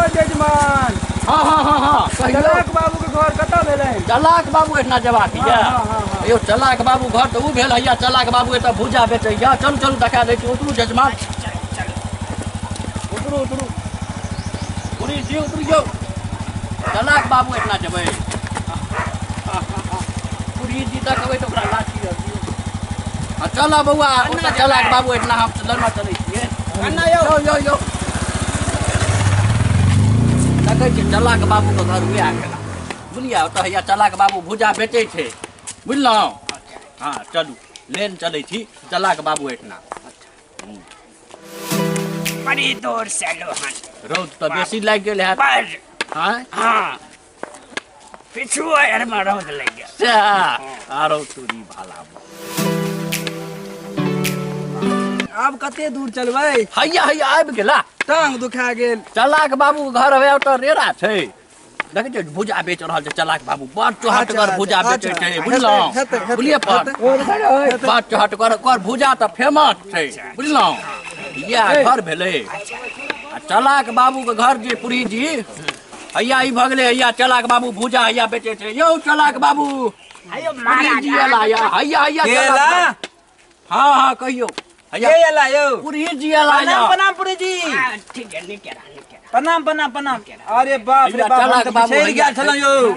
जजमान। हाँ हाँ हाँ हाँ, कहियौ। चलाक बाबू के घर कतऽ भेलै? चलाक बाबू एहिठिना जेबाक यऽ। हाँ, हाँ, हाँ। यौ चलाक बाबू घर तऽ ओ भेल हैया, चलाक बाबू एतऽ भूजा बेचैया। चलू चलू, देखा दै छी। उतरू जजमान, उतरू उतरू। पुरी जी उतरू यौ, चलाक बाबू एहिठिना जेबै। पुरी जी देखबै तऽ ओकरा लाठी आर दियौ। आ चलऽ बौआ, ओतऽ चलाक बाबू एहिठिना हम लेने चलै छियै। अन्ना यौ। यौ यौ यौ, देखै छियै चलाक बाबूके घर उएह गेला, बुझलियै? ओतऽ हैया चलाक बाबू भूजा बेचै छै, बुझलहुँ? हँ चलू, लेन चलै छी चलाक बाबू एहिठिना। बड़ी दूर से एलहुँ हन। रौद तऽ बेसी लागि गेल हैत। बड़। आँय? हँ, पिछुओ आरमे रौद लागि गेल। सएह आरो तोरी भाला। आब कते दूर चलबै? हैया हैया आबि गेला। टांग दुखा गेल। चलाक बाबू के घर हवे, ओतऽ रेरा छै। देखै छियै भुजा बेच रहल छै चलाक बाबू, बड़ चोहटगर अच्छा, भुजा अच्छा, बेचै छै, अच्छा, बुझलहुँ? हेतै, हेतै, बुझलियै पर हेतै। बड़ चोहटगर ओकर भुजा तऽ फेमस छै, बुझलहुँ? इएह घर भेलै आ चलाक बाबू के घर जे पुरी जी हैया ई भऽ गेलै। हैया चलाक बाबू भुजा हैया बेचै छै। यौ चलाक बाबू, अयो पुरी महाराज, जी एला या हैया हैया के चलाक एला? बाबू। हाँ हाँ, कहियौ हैया। के एला यौ? पुरी जी एला प्रणाम। या। प्रणाम पुरी जी। हाँ, ठीक है, नीके रह, नीके रह। प्रणाम प्रणाम प्रणाम। अरे बाप रे हैया, बाप, हम चलाक तऽ बाबू बिछड़ि हैया गेल छलहुँ यौ।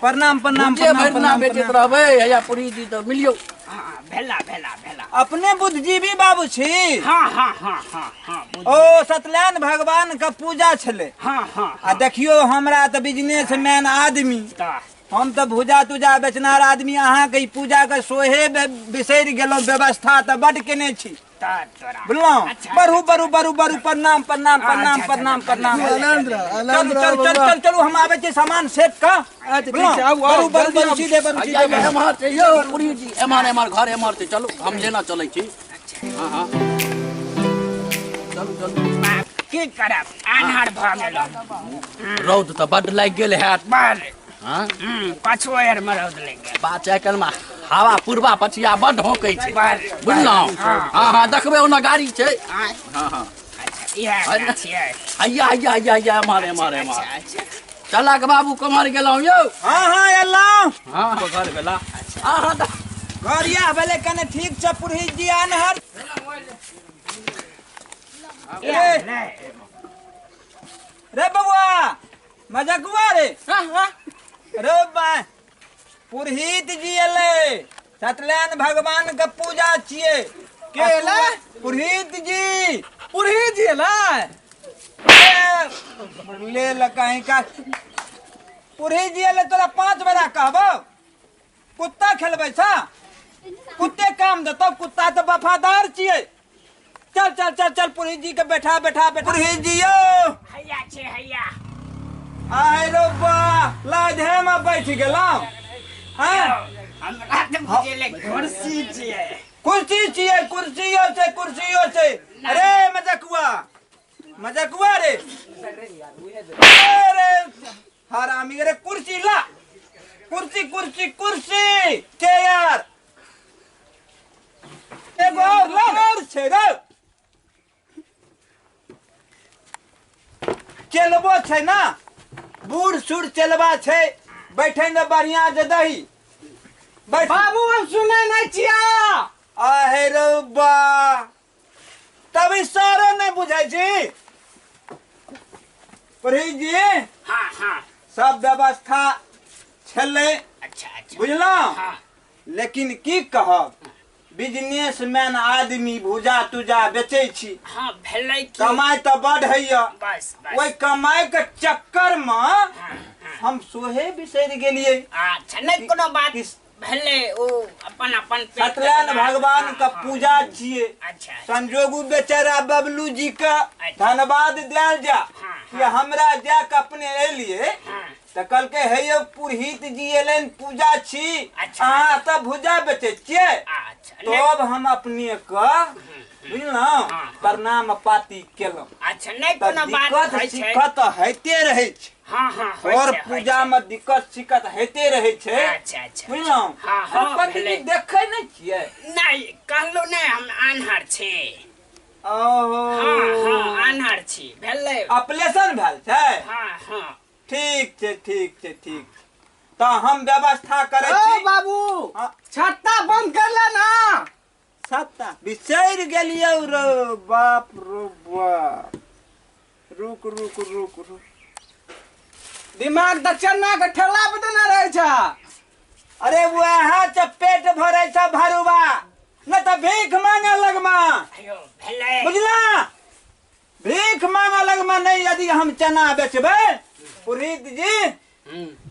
प्रणाम प्रणाम। भुजे प्रणाम भरि दिना प्रणाम। बेचैत प्रणाम। रहबै हैया पुरी जी तऽ मिलियौ। हाँ, भेला भेला भेला। अपने बुद्धिजीवी बाबू छी? हाँ हाँ हाँ हाँ हाँ, ओ सत्यनारायण भगवान के पूजा छलै। हाँ हाँ। आ देखियौ, हमरा तऽ बिजनेस मैन आदमी, तऽ हम तऽ भुजा तुजा बेचनार आदमी, अहाँके ई पूजा के सोहे बिसरि गेलहुँ। व्यवस्था तऽ बड्ड केने छी। तऽ तोरा बुझलहुँ? अच्छा। बढ़ू बढ़ू बढ़ू बढ़ू। प्रणाम प्रणाम प्रणाम। अच्छा, प्रणाम अच्छा, प्रणाम। आनंद रह, चलू आनंद रह चल चल। बौआ। चल चलू, हम आबै छी सामान सेट कऽ। अच्छा, ठीक छै, आउ, आउ, बढ़ू बढ़ू जल्दी बढ़ू आउ। सीधे बढ़ू हैया सीधे बढ़ू। एम्हर छै यौ पुरी जी, एम्हर एम्हर घर एम्हर छै। चलू, हम लेना चलै छी। हाँ हाँ, चलू चलू। बाप, की करब, आन्हर भऽ गेलहुँ। रौद तऽ बड्ड लागि गेल हैत। बड़। हाँ? पाछुओ आरमे रौद लागि गेल। बात छै, आइकाल्हिमे हवा पूर्वा पछिया बड्ड होकै छै। बड़। बुझलहुँ? हाँ। हाँ हाँ, देखबै ओना गाड़ी छै। आँय? हाँ हाँ। अच्छा, इएह गाछ छियै? हैया हैया हैया हैया, एम्हर एम्हर एम्हर। अच्छा अच्छा। चलाक बाबू कम्हर गेलहुँ यौ? हाँ हाँ, एलहुँ। हाँ, घर भेला। हाँ हाँ, घर इएह भेलै। कने ठीक छै पुरोहित जी, आनहर इएह भेलै। रे बबुआ, मजकुआ रे रे बा, पुरोहित जी एलै, सत्यनारायण भगवान के पूजा छियै। के एलै? पुरोहित जी। पुरही जी एलै? ए, ले ल कहीं का पुरोहित जी एलै। तोरा 5 बेरा कहबौ, कुत्ता खेलबै छ? कुत्ते काम देतौ? कुत्ता तऽ वफादार छियै। चल चल चल चल, पुरोहित जी के बैठा बैठा बैठा। पुरोहित जी यौ। हैया छै हैया। आय रो बा, लाधे में बैठ गेलहुँ हैं? हमरा तऽ बुझेलै कुर्सी छियै। कुर्सी छियै, कुर्सियो छै, कुर्सियो छै। अरे मजकुआ, मजकुआ रे, अरे हरामी रे, कुर्सी ला, कुर्सी कुर्सी कुर्सी, चेयर एगो और ला, और छै रे। चलबो छै ना, बूढ़ सूढ़ चलबा छै, बैठे ने बढ़िया जे दही बैठ। बाबू, हम सुनै नहि छिया। आहे रे बा, तब ई सारो नहि बुझै छी पुरोहित जी। हाँ हाँ। सब व्यवस्था छलै। अच्छा अच्छा। बुझलहुँ? हाँ। लेकिन की कहब, बिजनेसमैन आदमी, भूजा तुजा बेचै छी। हाँ, भेलै की? कमाइ तऽ बड होइया। बस बस। ओहि कमाइ के चक्कर मे हाँ हाँ हम सोहे बिसरि गेलियै। अच्छा, नहि कोनो बात। भेलै ओ अपन अपन पेट के सत्यनारायण बात। भगवान के हाँ, हाँ। पूजा छियै। अच्छा अच्छा। संजोगू बेचारा बबलू जी के धन्यवाद दियल जा हाँ, कि हमरा जा के अपने एलियै हाँ। तऽ कहलकै, हे यौ पुरोहित जी एलनि, पूजा छी। अच्छा। अहाँ तऽ भूजा बेचै छियै। अच्छा। तब हम अपने के बुझलहुँ प्रणाम पाती केलहुँ। अच्छा नहि कोनो बात दिक्कत होइ छै। सिक्कत होइते रहै छै। हाँ हाँ होइ और छै, होइ पूजा छै। में दिक्कत सिक्कत होइते रहै छै। अच्छा अच्छा बुझलहुँ? हाँ हाँ पंडित जी भेलै। देखै नहि छियै? नहि कहलहुँ नहि हम आन्हर छी। ओहो हाँ हाँ आन्हर छी भेलै। ऑपरेशन भेल छै? हाँ हाँ ठीक छै ठीक छै ठीक छै। तऽ हम व्यवस्था करै ओ छी। बाबू हाँ। छत्ता बंद कर ले ना। छत्ता बिसरि गेलियौ रो बाप रो बाप। रुक रुक रुक रुक। दिमाग तऽ चना के ठेला पे देने रहै छै। अरे वएह से पेट भरै छै भरुआ, नहि तऽ भीख मांगे लगमा। अयो भेलै। बुझला? भीख मांगे लगमा नहीं यदि हम चना बेचबै पुरोहित जी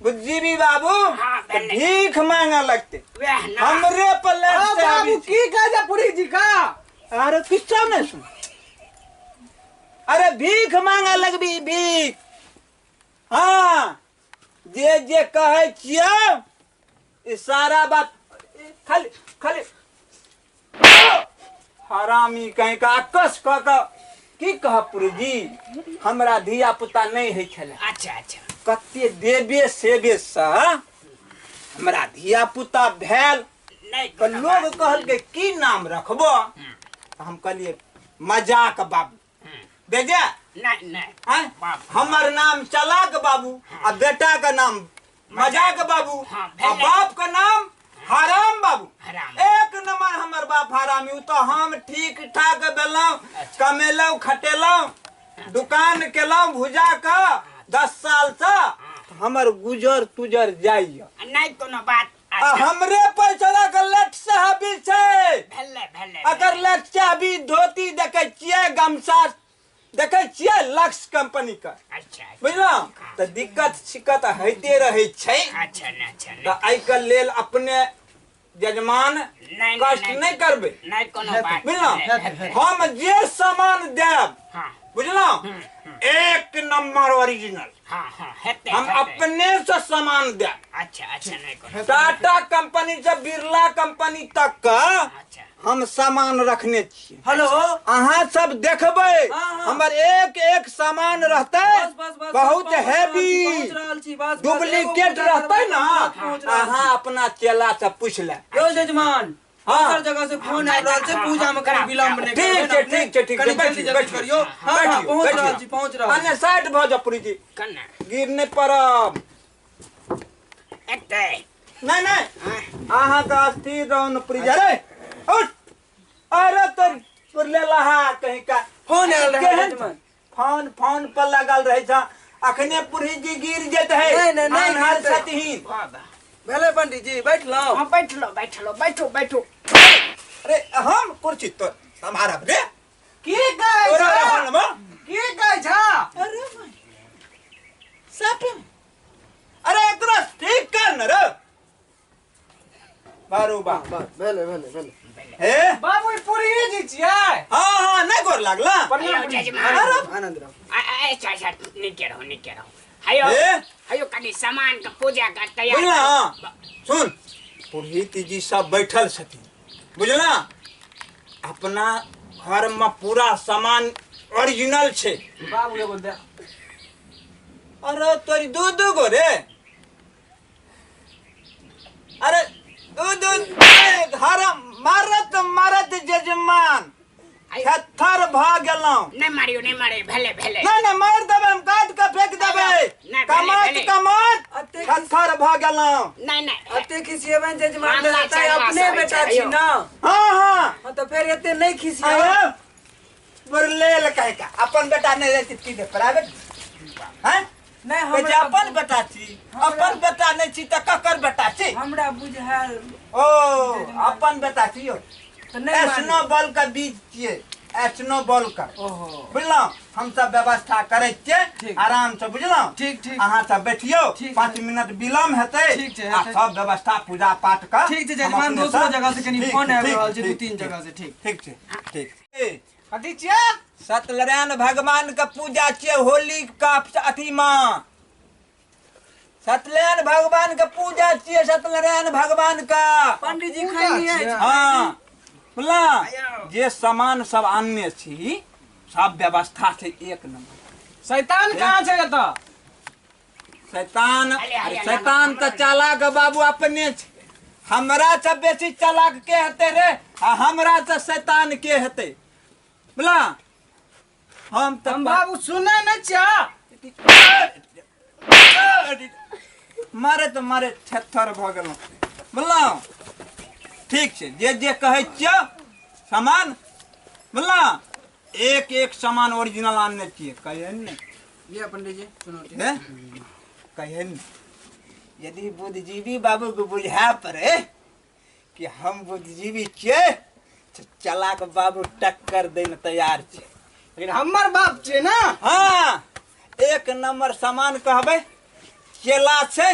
बुद्धिजीवी बाबू हाँ, तऽ भेलै। भीख मांगे लगते। वएह ना। हमरे पर ओ लड़ते बाबू आबी छै। की कहै छै पुरी जी का? अरे किछो नहीं सुन। अरे भीख मांगे लगबी भीख। हाँ जे जे कहै छियै ई सारा बात खाली खाली हरामी कहीं का अकस कऽ कऽ की कहब पुरुजी, हमरा धिया पुता नहीं होइ छलै। अच्छा अच्छा कते देबे सेबे से हमरा धिया पुता भेल। नहि तऽ कोनो लोग बात। कहलकै की नाम रखबो, तऽ हम कहलियै मजाक बाबू। बेजा नहि नहि आँय? बाप। हमर नाम चलाक बाबू आ बेटा के नाम मजाक बाबू हाँ, आ भेलै। बाप के नाम हराम बाबू। हराम। एक नंबर हमर बाप हरामी। उ तऽ हम ठीक ठाक भेलहुँ, कमेलहुँ खटेलहुँ, दुकान केलहुँ भुजा के 10 साल से हमर गुजर तुजर जाइए। नहि कोनो बात। आ अच्छा हमरे पैसा के लट साहबी छै। भेलै भेलै। अगर लट चाबी धोती देखै छियै, गमछा देखै छियै लक्स कंपनी के। अच्छा अच्छा बुझलहुँ? तऽ दिक्कत सिक्कत होइते रहै छै। अच्छा नहि अच्छा तऽ नहि एहिके लेल अपने यजमान नहि, कष्ट नहि। नहि करबै। नहि कोनो बात। बुझलहुँ? भेलै। हम जे सामान देब हाँ बुझलहुँ एक नंबर ओरिजिनल। हाँ हाँ हेतै हम हेतै। अपने से सामान देब। अच्छा अच्छा नहि कोनो टाटा कंपनी से बिरला कंपनी तक के अच्छा हम सामान रखने छियै। हेलो अहाँ सब देखबै हाँ, हाँ। हमर एक एक सामान रहतै। बस, बस, बस, बहुत पहुँच रहल छी, हैवी पहुँच रहल छी, बस, बस, डुप्लीकेट एगो पूजा रहतै करबै, ना। पहुँच रहल छी। अहाँ अपना चेला से पूछ ले। यौ जजमान हाँ। दोसर जगह से फोन आबि रहल छै, पूजा में कनि विलम्ब नहि ठीक करबै छै ने अपने। ठीक छै ठीक छै। कनि बैठियौ जल्दी जल्दी बैठियौ। करियौ। हाँ हाँ बैठियौ पहुँच रहल बैठियौ। छी पहुँच रहल अने छी। साइड भऽ जाउ पुरी जी, कन्ना गिर नहि पड़ब। एतै नहीं नहीं अहाँ के स्थिर रहू न पुरी जी। अरे उठ। अरे तो पुरले लहा कहीं का फोन आयल रहै केहन जजमान। फोन फोन पर लगल रहै छै। अखने पुरी जी गिर जेतै है। नहीं, नहीं, नहीं आन्हर गिरतै। छथिन। बाबा भेलै पंडित जी बैठलहुँ? हाँ बैठलो बैठलो बैठो बैठो। अरे हम कुर्सी तो सम्हारब रे। की कहै तोरा छह? रहल में की कहै छह? अरे भाई साफ अरे एकरा ठीक कर न रे बारू बा। भेलै भेलै भेलै। हे बाबू ई पुरी जी छियै? हाँ हाँ नहीं गोर लागला। हेलो जजमान। अरे आनंद रहू। अच्छा अच्छा नीके रहू नीके रहू। हयो हे हयो कनि सामान के पूजा कर तैयार बुझला? करू। हाँ सुन पुरोहित जी सब बैठल छथिन बुझला? अपना घर में पूरा सामान ओरिजिनल छै। बाबू एगो दे। अरे तोरी दू दू गो रे। अरे दू दू हर मारत मारत जजमान थर भऽ गेलहुँ। नहि मारियो नहि मारियो भेलै भेलै। नहीं नहीं मार देबै हम, काट के फेंक देबै। नहीं, कमात भेलै। कमात अते थर भऽ गेलहुँ। नहि नहि एते खिसियेबनि जजमान मामला तऽ चलला अपने सब बेटा छै, छी यौ। ना। हाँ हाँ हाँ तऽ फेर एते नहि खिसियेबै। अरे बुरलेल कहे का अपन बेटा नहीं रहती की दे प्राइवेट हैं? नहि कहै छै हमरा अपन बेटा छी, अपन बेटा नहीं छी तऽ ककर बेटा छी? हमरा बुझायल ओ अपन बेटा छी यौ। तऽ नहि एस्नो मारियौ। बॉल के बीज छियै, एस्नो बॉल के। ओहो बुझलहुँ? हम सब व्यवस्था करै छियै ठीक। आराम से बुझलहुँ? ठीक ठीक अहाँ सब बैठियौ, ठीक 5 मिनट विलम्ब हेतै ठीक छै, आ हेतै। सब व्यवस्था पूजा पाठ के ठीक छै हम जजमान, अपने दोसरो से- जगह से कनि ठीक फोन छै, आबि ठीक रहल छै, ठीक, 2-3 ठीक, जगह से। ठीक ठीक छै ठीक छै। कथी छियै? सत्यनारायण भगवान के पूजा छियै होली का अथी में। सत्यनारायण भगवान के पूजा छियै, सत्यनारायण भगवान का। पंडित जी खैनी अछि? हाँ बुझला जे सामान सब आनने छी सब व्यवस्था छै एक नंबर। शैतान कहाँ छै एतऽ? शैतान शैतान तऽ चालाक बाबू अपने छै। हमरा से बेसी चालाक के हेतै रे आ हमरा से शैतान के हेतै? बुझला हम तऽ बाबू सुनै नहि छियै। मारे तऽ मारे थेथर भऽ गेलहुँ। बुझलहुँ ठीक छै जे जे कहै छियौ सामान बुझलहुँ एक एक सामान ओरिजिनल आनने छियै। कहियन ने ये पंडित जी सुनो कहियन यदि बुद्धिजीवी बाबू के बुझा पड़े कि हम बुद्धिजीवी छियै तऽ चलाक बाबू टक्कर दै ने तैयार छै। लेकिन हमर बाप छियै ना। हाँ एक नंबर सामान कहबै केला छै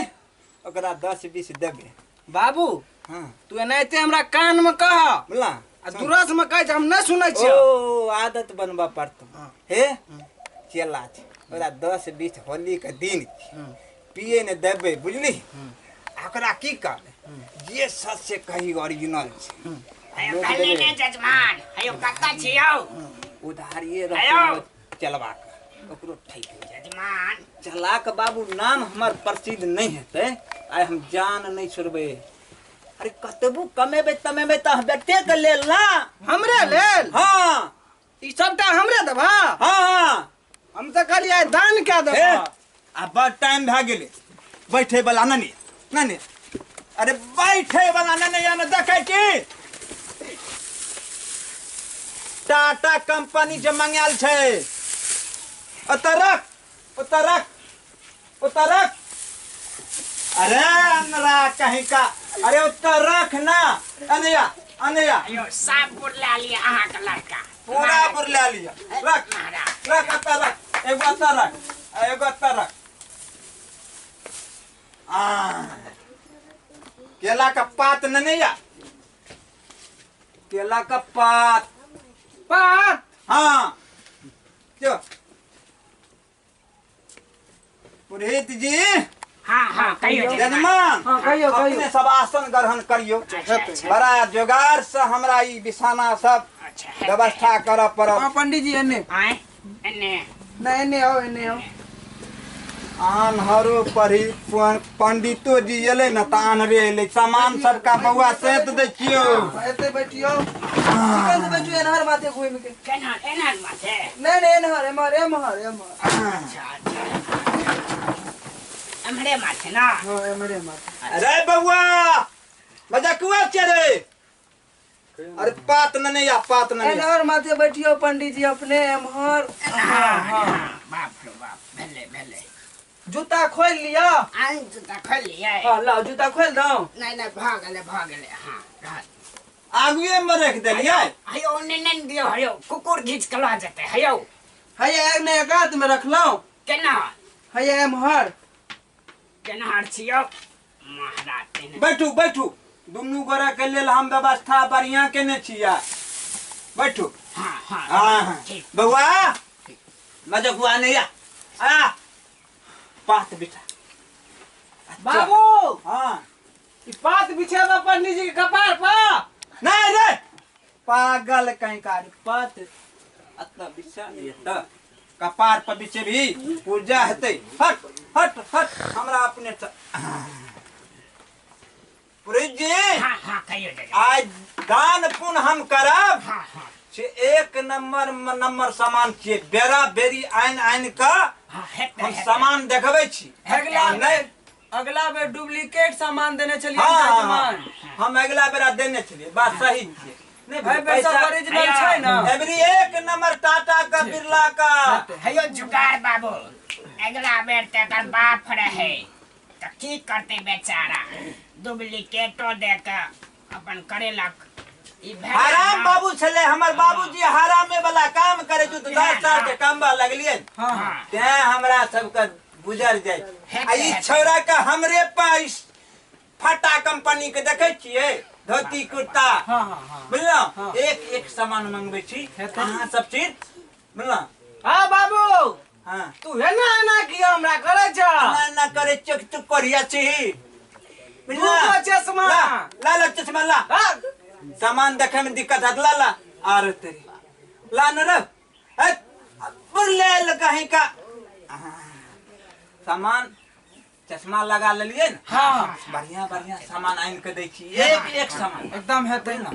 ओकरा 10-20 देबै। बाबू हाँ तू एनाहिते हमरा कान में कह बुझला आ दूरस में कहै छै हम नहि सुनै छियै। ओ आदत बनबऽ पड़तौ। हे केला छै ओकरा 10-20 होली के दिन पिए ने देबै बुझली। ओकरा की कहबै जे सच से कही ओरिजिनल छै। हयो कहले ने जजमान हयो कत्ता छियौ उधारिये रखो चलबाक ओकरो ठीक जजमान चलाक बाबू नाम हमर प्रसिद्ध नहीं हेतै आइ हम जान नहीं छोड़बै। अरे कतबो कमेबै तमेबै तऽ बेटे के लेल ना हमरे लेल। हाँ ई सबटा हमरे देबा। हाँ हम तऽ कहलियै दान कए देबा। आ बड़ टाइम भए गेलै बैठे वाला नहीं नहीं अरे बैठे वाला नहीं ने देखै छी टाटा कंपनी से मंगायल छै। ओतऽ रख ओतऽ रख ओतऽ रख। अरे हमरा कहीं का अरे ओतऽ रख ना। अनया अनया अयो सब बुरला लिया अहाँ के लड़का पूरा बुरला लिया। रख रख ओतऽ रख एगो ओतऽ रख एगो ओतऽ रख। आ केला का पात नहीं या केला का पात पात। हाँ क्यों पुरोहित जी। हाँ हाँ कहियो जजमान। हाँ कहियो कहियो अपने सब आसन ग्रहण करियो। बड़ा जोगार से हमरा ई बिछाना सब व्यवस्था करऽ पड़त। हाँ पंडित जी एने आए एने नहीं एने आओ एने आओ। आन्हरो पढ़ी पंडितो जी एलै ने तऽ आन्हरे एलै। सामान सबका बौआ सेत दै छियौ। एते बैठियौ चिकन से बैठियौ एनहर माथे घुमि के केना एनहर माथे नहीं नहीं एनहर एमहर एमहर एमहर। अच्छा अच्छा एमहरे माथे ना। हां एमहरे माथे। अरे बौआ मजाकुआ छै रे। अरे पात न नहीं या पात न एनहर माथे बैठियौ पंडित जी अपने एमहर। हां हां बाप रे बाप भेले भेले। जूता खोल लिया। आई जूता खोल लिया। हां लाओ जूता खोल दो। नहीं नहीं भाग गेलै भाग गेलै। हां रहत आगुए में रख देलियै। हयो ने ने दियो हयो कुकुर घीच के ल जेतै। हयो हये ने एकात में रखलौ केना हये एमहर केना हर छियौ महाराज तेने। बैठू बैठू दुनू गोरा के लेल हम व्यवस्था बढ़िया केने छियै। बैठू। हां हां हां बौआ मजकुआ नहीं आ आ पात बिछा बाबू। हाँ ई पात बिछेबा पंडित जी के कपार पर नहीं रे पागल कहीं का पात अतना बिछा नहीं त कपार पर बिछेबी पूजा हेतै। हट हट हट हमरा अपने पुरोहित जी। हाँ हाँ कहियो आज दान पुण्य हम करब। हाँ हाँ से एक नंबर नंबर सामान छियै। बेरा बेरी आनि आनि कऽ हम सामान देखबै छी। अगला नहीं अगला बेर डुप्लीकेट सामान देने छलियै। हाँ हम अगला बेरा देने छलियै बात सही छियै। नहीं भाई पैसा ओरिजिनल छै ना। एवरी एक नंबर टाटा का बिरला का। हयो जुगाड़ बाबू अगला बेर त एकर बाप रहे त की करते बेचारा डुप्लीकेटो दे के अपन करेलक। हराम बाबू छले हमर बाबूजी हरामे वाला काम करे छु त 10 साल के कमबा लगलियै। हां तें हमरा सबके गुजर जाय। आ ई छौरा के हमरे पास फटा कंपनी के देखै छियै धोती कुर्ता। हां हां हां बुझलौ एक एक सामान मंगबै छी अहाँ सब चीज बुझलौ। हां बाबू। हां तू एना एना किया हमरा करै छ? एना एना करै छ तू करिया छी बुझलौ। चश्मा ला ला चश्मा ला। हां सामान देखे में दिक्कत हत ला ला आर तेरी ला न रे ए ले ल कहीं का सामान चश्मा लगा लेलिए न। हाँ बढ़िया बढ़िया सामान आनि के दै छी, एक एक सामान एकदम हेतै ना।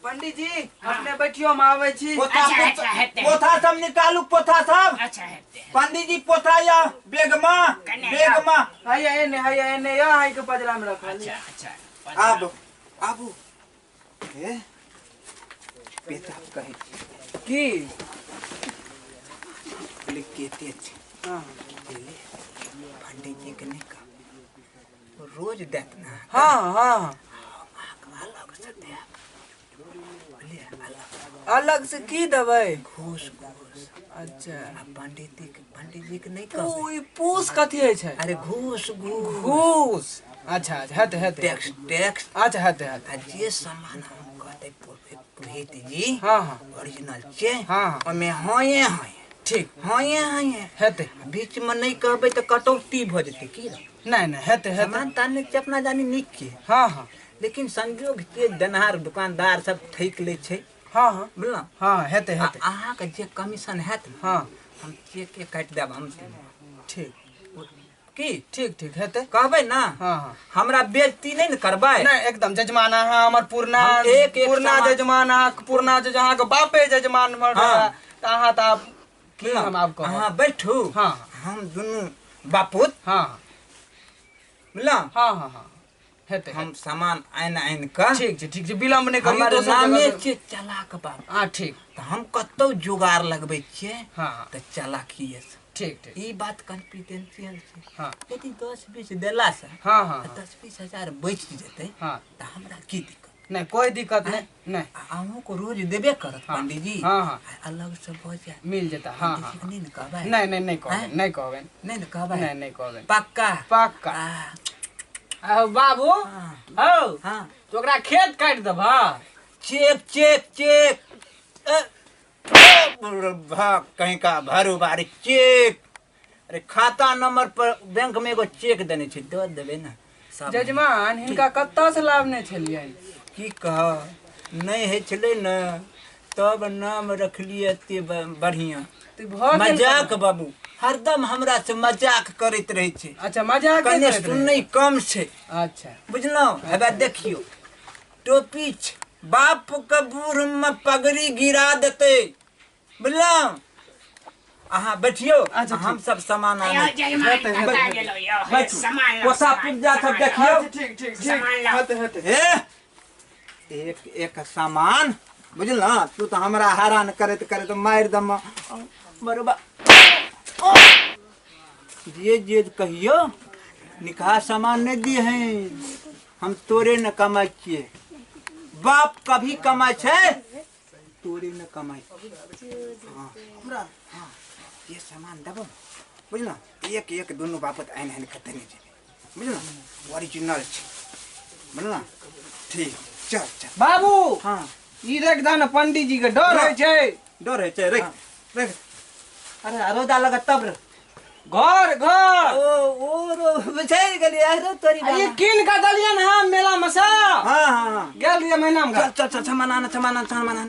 पंडित जी अपने बैठियो, हम आबै छी। पोथा अच्छा, अच्छा, हेतै। पोथा सब निकालू, पोथा सब। अच्छा हेतै। पंडित जी पोथा या बेगमा कने बेगमा हैया एने, हैया एने, या है के पजरा में रखल। अच्छा अच्छा आबू आबू ए बेटा कहै छी की बोले केते छै। हाँ बोले पंडित जी के नहीं कह रोज देत ना। हाँ हाँ अलग से दे, बोले अलग अलग से की देबै? घूस घूस। अच्छा पंडित जी के नहीं कह ई पूस कथी होइ छै? अरे घूस घूस घूस। अच्छा अच्छा हेतै हेतै टैक्स टैक्स। अच्छा हेतै हेतै। आ जे सामान हम कहते पुरोहित जी हाँ हाँ ओरिजिनल छै। हाँ हाँ ओमे हाँ हाँ ठीक हाँ हाँ हेतै। बीच में नहीं कहबै तऽ कटौती भऽ जेतै की। नहीं नहीं हेतै हेतै। सामान तान के अपना जानी नीक के। हाँ हाँ लेकिन संजोग के देनहार दुकानदार सब ठकि लै छै। हाँ हाँ बुझलहुँ। हाँ हेतै हेतै। अहाँके जे कमीशन हैत ने हाँ हम चेक काटि देब हम। ठीक की ठीक ठीक हेतै कहबै ना। हाँ हाँ हमरा बेइज्जती नहीं ने करबै। नहीं एकदम जजमान अहाँ हमर पुरना एक एक पुरना जजमान अहाँ पुरना जज अहाँके बापे जजमान हमर। हाँ। तऽ अहाँ तऽ आब की हम आब कहब। अहाँ बैठू। हाँ हम दुनू बापूत। हाँ बुझलहुँ। हाँ हाँ हाँ हेतै। हम सामान आनि आनि कऽ ठीक छै ठीक छै, विलम्ब नहि करियौ। हमर दोसर नामे जगह छै चलाक बाबू। हाँ ठीक तऽ हम कतौ जुगाड़ लगबै छियै। हाँ तऽ चलाकिए से ठीक ठीक ई बात कॉन्फिडेंशियल छै। हाँ यदि 10-20 देला से हाँ हाँ 10-20 हजार बचि जेतै हाँ तऽ हमरा की दिक्कत? नहीं कोई दिक्कत नहीं। नहीं अहूँ को रोज देबे करत हाँ, पंडित जी। हाँ हाँ अलग से भऽ जायत मिल जेता। हाँ हाँ नहीं ने कहबै। नहीं नहीं नहीं कहबै, नहीं कहबै, नहीं ने कहबै, नहीं नहीं कहबै पक्का पक्का। आहो बाबू हौ हाँ तो ओकरा खेत काटि देबह। चेक चेक चेक भाग कहीं का भरू बारी चेक। अरे खाता नंबर पर बैंक में एगो चेक देने छै दऽ देबै ना सब। जजमान हिनका कतऽ से लाभने छलियनि? की कह नहीं होइ छलै ने तब नाम रखलियै एते बढ़िया। मजाक बाबू हरदम हमरा से मजाक करैत रहै छै। अच्छा मजाक कने सुनै कम छै। अच्छा बुझलहुँ। हेबे देखियौ टोपी छै, बाप के बूढ़ में पगड़ी गिरा देतै। बुझलहुँ। अहाँ बैठियौ। अच्छा, हम सब सामान आनै। पोसा पुर्जा सब देखियौ। ठीक ठीक ठीक हेतै हेतै। हे एक एक सामान बुझलहुँ। तू तऽ हमरा हैरान करैत करैत मारि दम बरोबर। जे जे कहियो निकहा सामान नहीं दिए हैं हम, तोरे न कमाइ छियै। बाप कभी कमाइ छै तोरे न कमाइ। हाँ हाँ ये सामान देबो बुझलहुँ। एक एक दुनू बापत आनि आनि कऽ देने जेबै बुझलहुँ। ओरिजिनल छै बुझलहुँ। ठीक चल चल बाबू। हाँ ई रख दह ने पंडित जी के डर होइ छै। डर होइ छै। रख रख। अरे अरोदा लगा तब रे घर घर ओ ओ रो बिछाइ गेलियै अरे तोरी ई कीन के देलियन हम मेला में से। हाँ हाँ गेल रहियै महीना में। चल चल चल सामान आन सामान आन सामान आन।